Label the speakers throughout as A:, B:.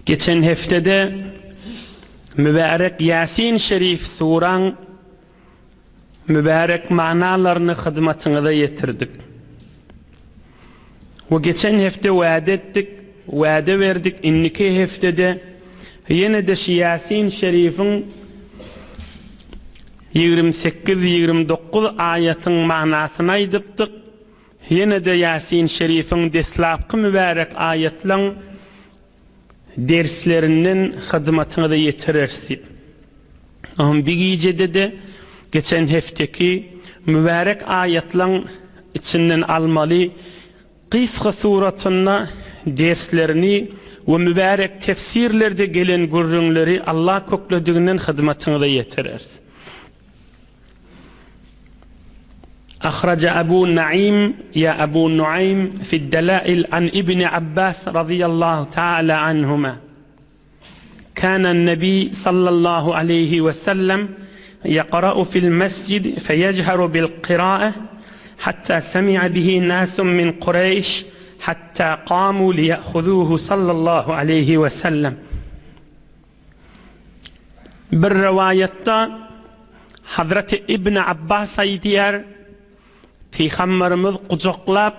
A: Geçen heftede mübärek Ýasin şerif suraň mübärek manalaryny hyzmatyňyza ýetirdik. We geçen hepde wade etdik, wade berdik, indiki heftede ýene-de şu Ýasin şerifiň 28, 29 aýatyň manasyny aýdypdyk. Ýene-de Ýasin şerifiň deslapky mübärek aýatlaň derslerinden hyzmatyňyza ýetireris diýip. Oňam bir gijede-de geçen hefteki mübärek aýatlaň içinden almaly gysga suratynda derslerini we mübärek tefsirlerde gelen gürrüňleri Allah köklediginden hyzmatyňyza ýetireris. Ahraja Abu Naim ýa Abu Nuaým fi'd-Delail an Ibni Abbas razyýallahu taala anhuma, Kâna'l-Nebi sallallahu aleýhi we sellem ýakra'u fi'l-mesjid feýejheru bil-kirae hatta semi'a bihi nasun min Kureýş hatta kamu liýe'huzuhu sallallahu aleýhi we sellem. Bir rowaýatda Hazreti Ibn Abbas aýdýar, Pygamberimiz gujaklap,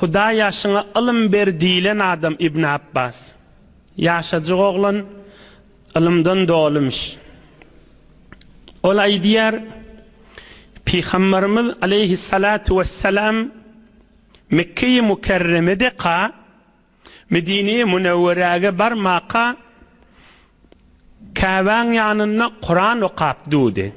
A: Hudaý ýaşyňa ylym ber diýlen adam Ibn Abbas. Ýaşajyk oglan, ylymdan dolumyş. Ol aýdýar, Pygamberimiz aleýhissalatu wessalam Mekgeýi Mükerremedeka, Medine-i Münewweräge barmaka Käbäň ýanynda Kuran okap durdy.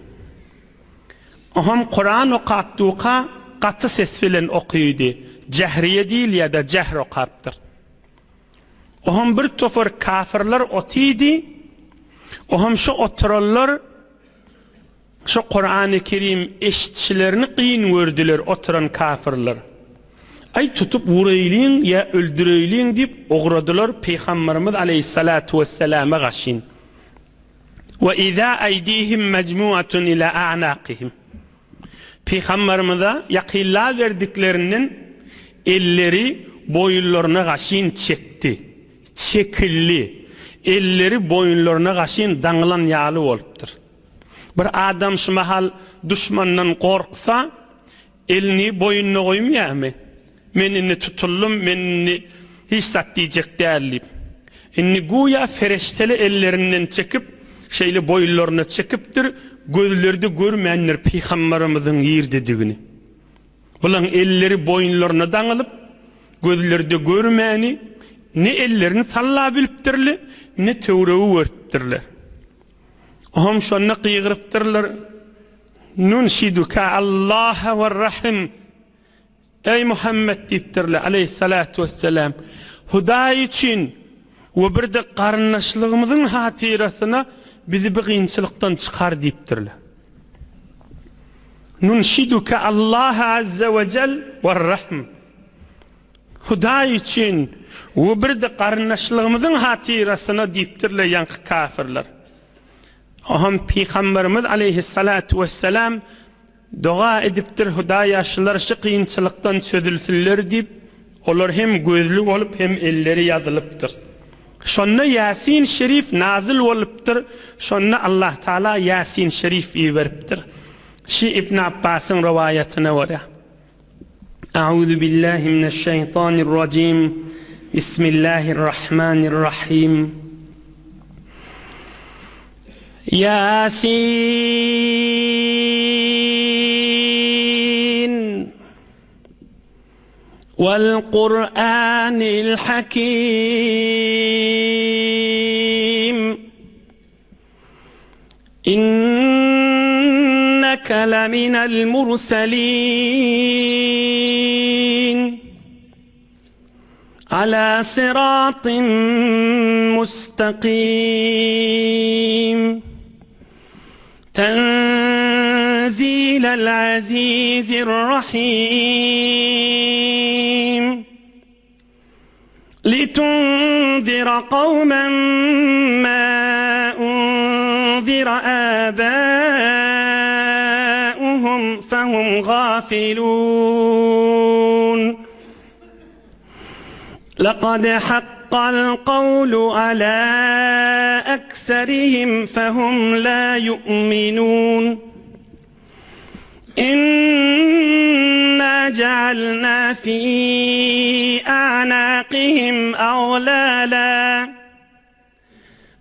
A: Oňam Kuran okap durka gaty ses bilen okydy. Jähriýe diýilýär-de, jähr okapdyr. Oňam bir topar kafirler otydy. Oňam şo oturanlar Şu Kurany Kerim eşitşilerini gyn gördüler oturan kafirler. Aý tutup uraýlyň ýa öldüreýliň diýip ugradylar Pygamberimiz aleýhissalatu wesselama gaşyn. We iza aýdihim mejmuatun ila a'naqihim. Pygamberimize ýakynlaberdiklerinden elleri boýunlaryna gaşyn çekdi, çekildi. Elleri boýunlaryna gaşyn daňylan ýaly bolupdyr. Bir adam şu mahal duşmandan gorksa, elini boýnuna goýmaýarmy? Men indi tutuldym, men indi hiç zat diýjek däl diýip. Indi güýä fereşteli ellerinden çekip, şeýle boýunlaryna çekipdir, gözleri-de görmändir pygamberimiziň ýerdedigini. Bulaň elleri boýunlaryna daňylyp, gözleri-de görmäni, ne ellerini sallabilipdirler, ne töweregi görüpdirler. Oňam şonda gygyrypdyrlar, Nunşiduka Allaha we Rahim, Eý Muhammet diýipdirler, aleýhissalatu wesselam, Hudaý üçin we bir-de garyndaşlygymyzyň hatyrasyna bizi bu kynçylykdan çykar diýipdirler. Nunşiduka Allaha azze we jel we Rahm. Hudaý üçin we bir-de garyndaşlygymyzyň hatyrasyna diýipdirler ýaňky kafirler. Oňam Pygamberimiz aleýhissalatu wessalam doga edipdir, Hudaýa şular şu kynçylykdan çözülsinler diýip, olar hem gözli bolup hem elleri ýazylypdyr. Şonda Ýasin şerif nazyl bolupdyr, şonda Allah Taala Ýasin şerif iberipdir. Şi Ibn Abbasyň rowaýatyna görä. A'uzu billahi mineşşeýtanirrajim. Bismillahirrahmanirrahim. Yasin. Vel Kur'anil Hakim. Inneke leminel murselin Ala syratyn mustakim Tenzilel azizir rahim Litundira kawmen ma unzira abauhum fehum gafilun. Lekad hakka. Hakkal kawlu ala ekserihim fehum la yu'minun. Inna ja'alna fi a'naqihim aghlala.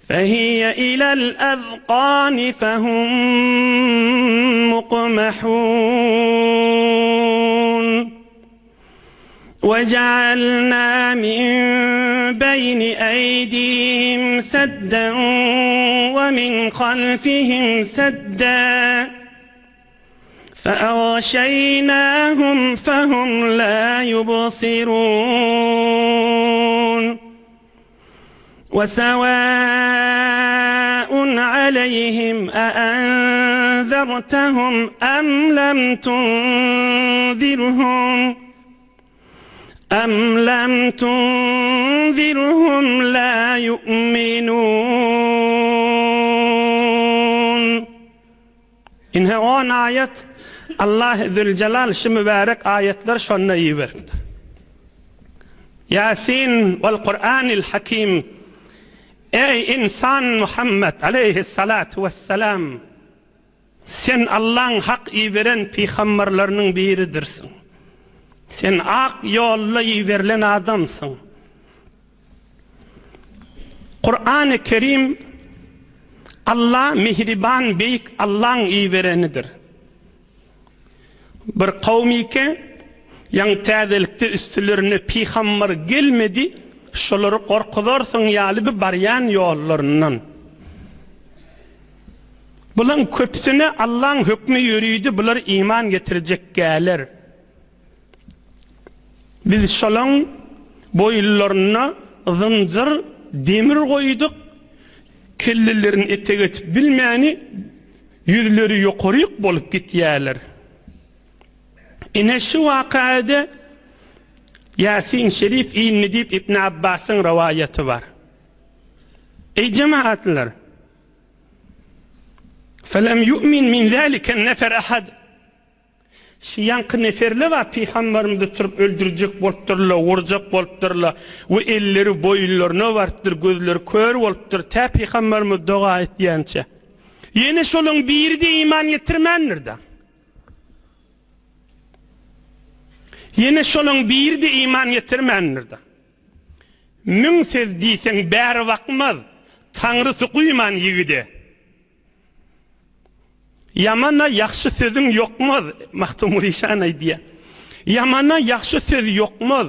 A: Fehiye ilel ezkani fehum mukmehun. Ve cealna min beyni eydihim sedden ve min halfihim sedden. Feagşeynâhum fehum lâ yubsirûn. Ve sevâun aleyhim eenzertehum em lem tunzirhum em lem tunzirhum lâ yu'minûn. Ine on aýat Allah Züljelal şu mübärek aýatlary şonda iberipdir. Ýasin wal Kur'anil Hakim Eý insan Muhammed aleýhissalatu wessalam sen Allaň hak iberen pygamberleriniň biridirsiň. Sen ak ýolda iberilen adamsyň. Kurany Kerim Alla Mihriban Beýik Allaň iberenidir. Bir kowmyke ýaňy täzelikde üstülerine pygambar gelmedi, şolary gorkuzarsyň ýaly bir barýan ýollaryndan. Bulaň köpüsine Allaň hökmi ýörüdi bular iman getirjek gäler. Biz şolaň boýunlaryna zynjyr, demir goýduk, kellelerini etek etip bilmäni, ýüzleri ýokaryk bolup gitýärler. Ine şu wakaada Ýasin şerif indi diýip Ibn Abbasyň rowaýaty bar. Eý jemagatlar! Felem ýu'min min zäliken nefer ahad. Şu ýaňky neferle bar pygambarymyzy turup öldürjek bolupdyrla, urjak bolupdyrla we elleri boýunlaryna barypdyr, gözleri kör bolupdyr, tä pygambarymyz doga etýänçä. Ýene şolaň biri-de iman getirmändir-de. Ýene şolaň biri-de iman getirmändir-de. Müň söz diýseň bäri bakmaz, Taňrysy guýman ýigide. Ýamana ýagşy sözüň ýokmaz, Magtymguly şan aýdýar. Ýamana ýagşy söz ýokmaz,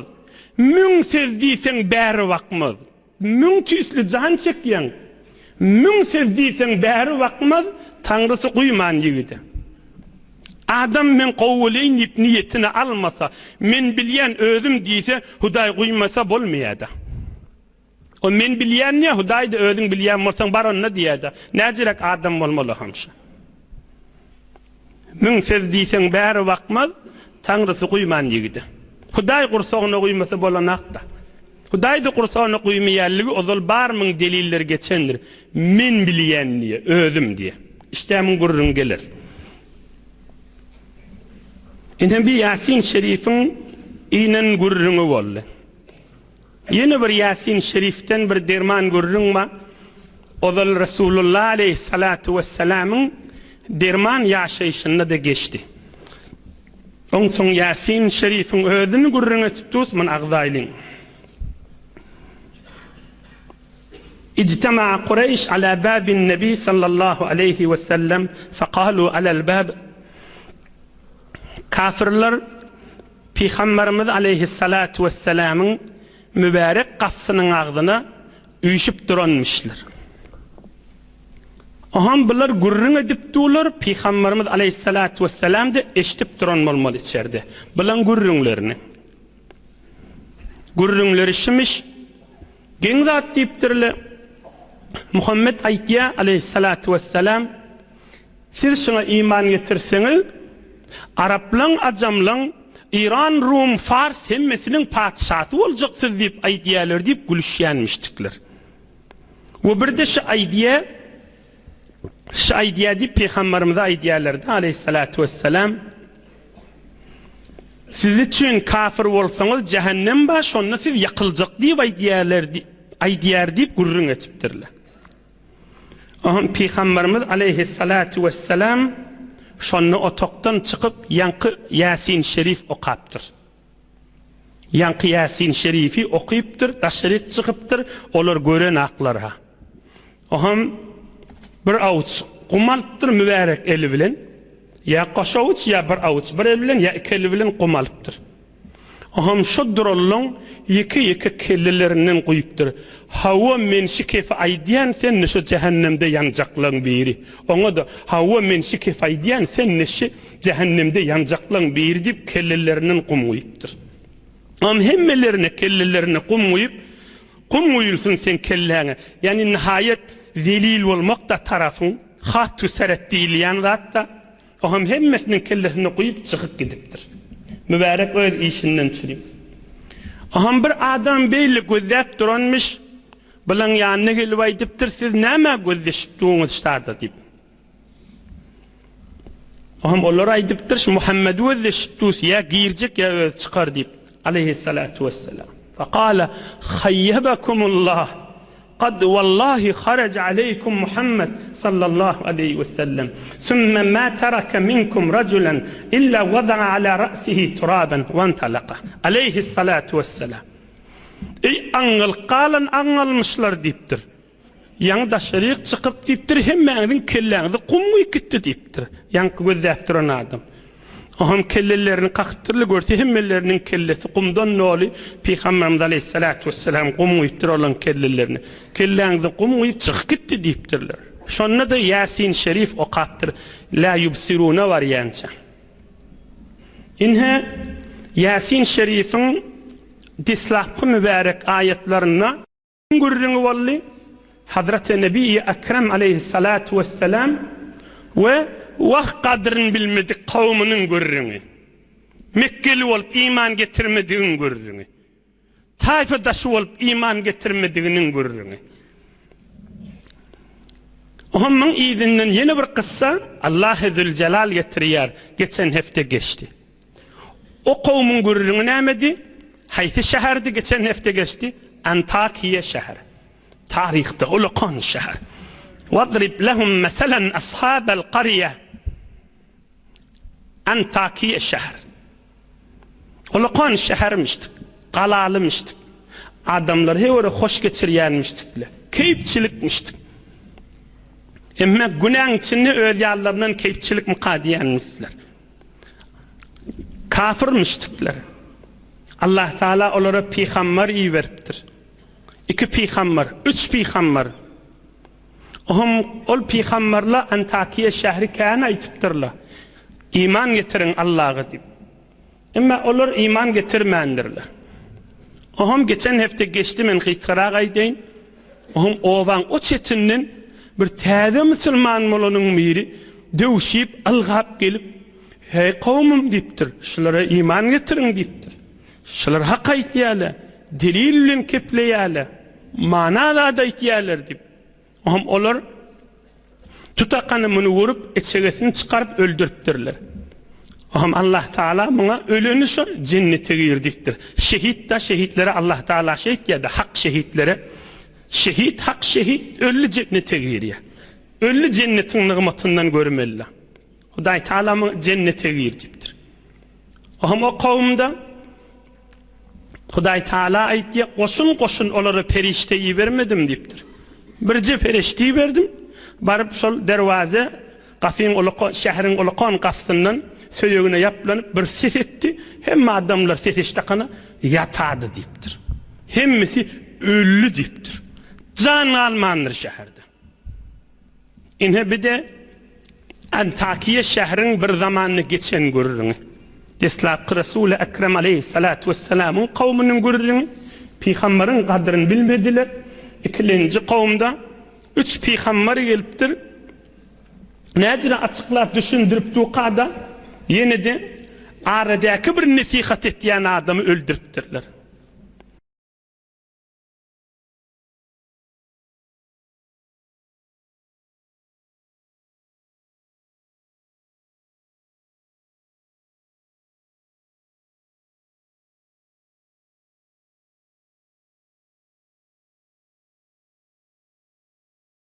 A: Müň söz diýseň bäri bakmaz. Müň tüýsli jan çekýäň, Müň söz diýseň bäri bakmaz, Taňrysy guýman ýigide. Adam men gowy boleýin diýip niýetine almasa, men bilýän özüm diýse, Hudaý guýmasa bolmaýada. O men bilýän diýýär, Hudaý-da özüň bilýän bolsaň bar onda diýýär-de. Näjiräk adam bolmaly hamşa. Müň söz diýseň bäri bakmaz, Taňrysy guýman ýigide. Hudaý gursagyna guýmasa bolanakda. Hudaý-da gursagyna guýmaýanlygy ozal bar müň deliller geçendir. Men bilýän diýýär, özüm diýýär. Işdämiň gürrüňi geler. Ine bi Ýasin şerifiň inen gürrüňi boldy. Ýene bir Ýasin şerifden bir derman gürrüň bar. Ozal Resulullah aleýhissalatu wessalamyň derman ýaşaýşynda-da geçdi. Onsoň Ýasin şerifiň özüni gürrüň etip durus, muny agzaýlyň. Ijtema'a Kureýş ala babin Nebi sallallahu aleýhi wessellem fekalu alel bab. Kafirler Pygamberimiz aleýhissalatu wessalamyň mübärek gapysynyň agzyna üýşüp duranmyşlar. Oham bular gürrüň edip durlar, Pygamberimiz aleýhissalatu wessalam-da eşidip duran bolmaly içerde bulaň gürrüňlerini. Gürrüňleri şumyş, Geň zat diýipdirler. Muhammet aýtýar aleýhissalatu wessalam, Siz şuňa iman getirseňiz, araplaň, ajamlaň, Iran, Rum, Fars hemmesiniň patyşasy boljaksyz diýip aýdýarlar diýip gülüşýänmişdikler. We birde şu aýdýar, şu aýdýar diýip pygamberimize aýdýarlardy aleýhissalatu wessalam, Siz üçin kafir bolsaňyz jähennem bar, şonda siz ýakyljak diýip aýdýarlar diýip. aýdýar diýip gürrüň etipdirler. Oňa Pygamberimiz aleýhissalatu wessalam şonda otagdan çykyp ýaňky Ýasin şerif okapdyr. Ýaňky Ýasin şerifi okypdyr, daşaryk çykypdyr, olar görenaklar-ha. Oňam bir awuç gum alypdyr mübärek eli bilen, ýa goşawuç ýa bir awuç, bir eli bilen ýa iki eli bilen gum alypdyr. Oňam şo durallaň ýeke-ýeke kellelerinden guýupdyr. Hawa, men şi kefi aýdýan, sen-de şo jähennemde ýanjaklaň biri. Oňa-da, Hawa, men şi kefi aýdýan, sen-de şi jähennemde ýanjaklaň biri diýip, kellelerinden gum guýupdyr. Oňam hemmelerine kellelerine gum guýup, Gum guýulsyn seň kelläňe. Ýagny nihaýat zelil bolmak-da tarapyň, hat-u seret diýilýän zat-da. Oňam hemmesiniň kellesine guýup çykyp gidipdir. Mübärek öz işinden çürim. Oňam bir adam beýle gözläp duranmyş, bulaň ýanyna gelip aýdypdyr, siz nämä gözleşip duňyz ştada diýip. Oňam olar aýdypdyr, şu Muhammedi gözleşip dus, ýa girjek ýa özi çykar diýip. Aleýhissalatu wessalam. Fekale, haýýebekumullah. Kad wallahi haraja aleýkum Muhammed sallallahu aleýhi we sellem sümme ma tereke minkum rajulen illa wada'a ala ra'sihi turaban wentalaka aleýhissalatu wessalam Eý aňňalyk galan aňňalmyşlar diýipdir. Ýaňy daşaryk çykyp diýipdir hemmäňiziň kelläňizi gum guýup gitdi diýipdir. Ýaňky gözläp duran adam. Oňam kellelerini kakypdyrlar, görse hemmeleriniň kellesi gumdan doly, Pygamberimiz aleýhissalatu wessalam gum guýupdyr olaň kellelerine. Kelläňize gum guýup çykyp gitdi diýipdirler. Şonda-da Ýasin şerif okapdyr, Lä ýubsiruna barýança. Ine, Ýasin şerifiň deslapky mübärek aýatlarynda. Gürrüňi boldy. Hazreti Nebi-i Ekrem aleýhissalatu wessalam we wagt gadryny bilmedik kowumynyň gürrüňi. Mekgeli bolup iman getirmedigiň gürrüňi. Taýfa daşy bolup iman getirmediginiň gürrüňi. Onuň yzyndan ýene bir kyssa Allahy Züljelal getirýär, geçen hepde geçdi. O kowumyň gürrüňi nämedi? Haýsy şäherdi geçen hepde geçdi? Antakiýa şäheri. Taryhda ulakan şäher. Wadrib lehum meselen ashabel karýe. Antakiýa şäher. Ulakan şähermişdik. Galalymyşdyk. Adamlar höwre hoş geçirýänmişdikle. Keýpçilikmişdik. Emma günäň içinde öz ýalylaryndan keýpçilikmika diýýänmişdikler. Kafir müşrikler. Allah Taala olara pygamber iberipdir. Iki pygamber, üç pygamber. Ohm ol pygamberler Antakiýa şähri kän aýtypdyrlar. Iman getiriň Allaha diýip. Emma olar iman getirmändirler. Ohm geçen hepde geçdi men gysgarak aýdaýyn. Ohm obaň o çetinden bir täze musulman bolanyň biri döwşip ylgap gelip, Heý kowumym diýipdir, şulara iman getiriň diýipdir. Şular hak aýtýarlar, delil bilen kepleýärler, mana zat aýtýarlar diýip. Ohm olar Tutakany muny görüp, içegesini çykaryp öldüripdirler. Ohm Allah Taala muňa öleni şo jennete gir diýipdir. Şehit da şehitlere Allah Taala şeýtýär-de hak şehitlere şehit hak şehit öldi jennete girýär. Öldi jennetiň nygmatyndan görmeli. Hudaý Taala muňa jennete gir diýipdir. Ohm o kowumda Hudaý Taala aýtýar, Goşun-goşun olara perişde ibermedim diýipdir. Birje perişde iberdim, baryp şol derwaze gafyň ulaka, şäheriň ulakan gafysyndan söýegine ýaplanyp bir ses etdi, hemme adamlar ses eşdakana ýatady diýipdir. Hemmesi öldi diýipdir. Jan galmandyr şäherde. Ine bir-de Antakiýa şäheriň bir zamanda geçen gürrüňi. Deslapky Resuly Ekrem aleýhissalatu wessalamyň kowumynyň gürrüňi. Pygamberiň gadryny bilmediler. Ikilenji kowumda üç pygamber gelipdir. Näjüre açyklap düşündirip durka-da, ýene-de aradäki bir nesihat etýän adamy öldüripdirler.